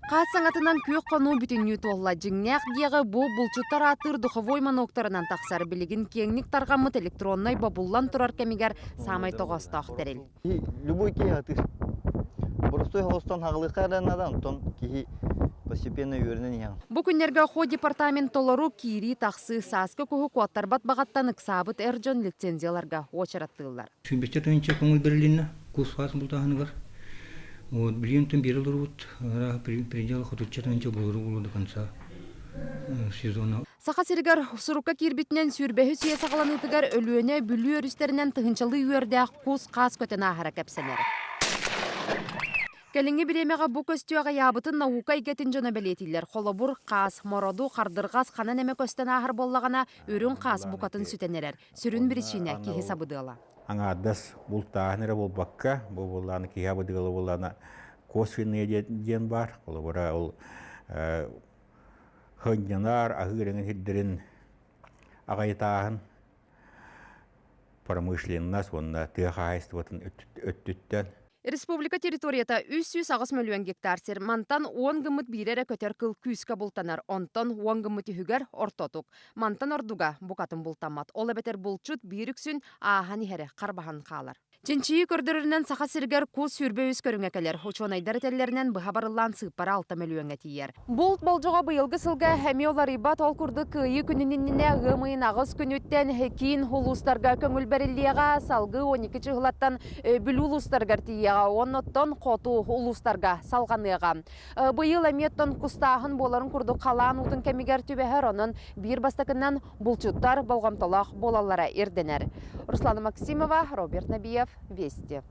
Хаас саҥатынан күөх хонуу бүтүннүү туолла. Дьиҥнээх диэҕи бу булчуттар ааттыыр духовой мануоктарынан тахсар. Билигин киэҥник тарҕаммыт электроннай бобуллан турар кэмигэр саамай тоҕоостоох тэрил. Любой киһи атыыр. Боростуой холостон хаҕылыахха эрэ наада, онтон киһи постепенно үөрэнэн иһэҕин. Бу күннэргэ ХО департамент толору киирии-тахсыы, сааскы куһу куоттарбат баҕаттан ыксаабыт эр дьон лицензияларга уочараттыыллар. Сүүрбэччэ тыһыынча көҥүл бэрилиннэ кус хаас бултааһыныгар. Вот билигин биэре олорбут предел хотучча тыһыынча булуру булу до конца сезона. Саха сиригэр сурукка киирбитинэн сүүрбэһис үйэ саҕаланыытыгар Өлүөнэ, Бүлүү өрүстэринэн тыһыынчалыы үөрдээх кус-хаас көтөн ааһара кэпсэнэр. Кэлиҥҥи бириэмэҕэ бу көстүү аҕыйаабытын наука эйгэтин дьоно бэлиэтииллэр. Холобур, хаас, мороду, хардырҕас ханан эмэ көстөн ааһар буоллаҕына, үрүҥ хаас букатын сүтэн эрэр. Сүрүн биричиинэ киһи сабыдыала. Аҥаардас бултааһын эрэ буолбакка, бу буоллаҕына киһи абыдыала буоллаҕына косвенные диэн баар. Холобура, ол сынньанар, аһыыр эҥин сирдэрин аҕайытааһын, промышленность уонна тыа хаһаайыстыбатын өттүттэн. Республика территорията 308 мөлүйүөн гектар сир. Мантан уон гыммыт биирэ эрэ көтөр кыл күүскэ бултанар, онтон уон гыммыт үһүгэр ортотук. Мантан ордуга букатын бултаммат. Ол эбэтэр булчут биир үксүн ааһан иһэрэ харбаһан хаалар. Чинчийии көрдөрөрүнэн Саха сиригэр кус 23 көрүҥэ кэлэр. Учуонайдар этэллэринэн быһа барыллаан сыыппара 6 мөлүйүөҥҥэ тиийэр. Булт болдьоҕо быйылгы сылга эмиэ уларыйбат. Ол курдук Кыайыы күнүн иннинэ ыам ыйын аҕыс күнүттэн киин улуустарга көҥүл бэриллиэҕэ, салгыы 12 чыһылаттан Бүлүү улуустарыгар тиийиэҕэ, оннуттан хоту улуустарга салҕаныаҕа. Быйыл эмиэ оттон кустааһын буоларын курдук халаан уутун кэмигэр түбэһэр, онон биир бастакынан булчуттар болҕомтолоох буолаллара ирдэнэр. Руслана Максимова, Роберт Набиев, Вести.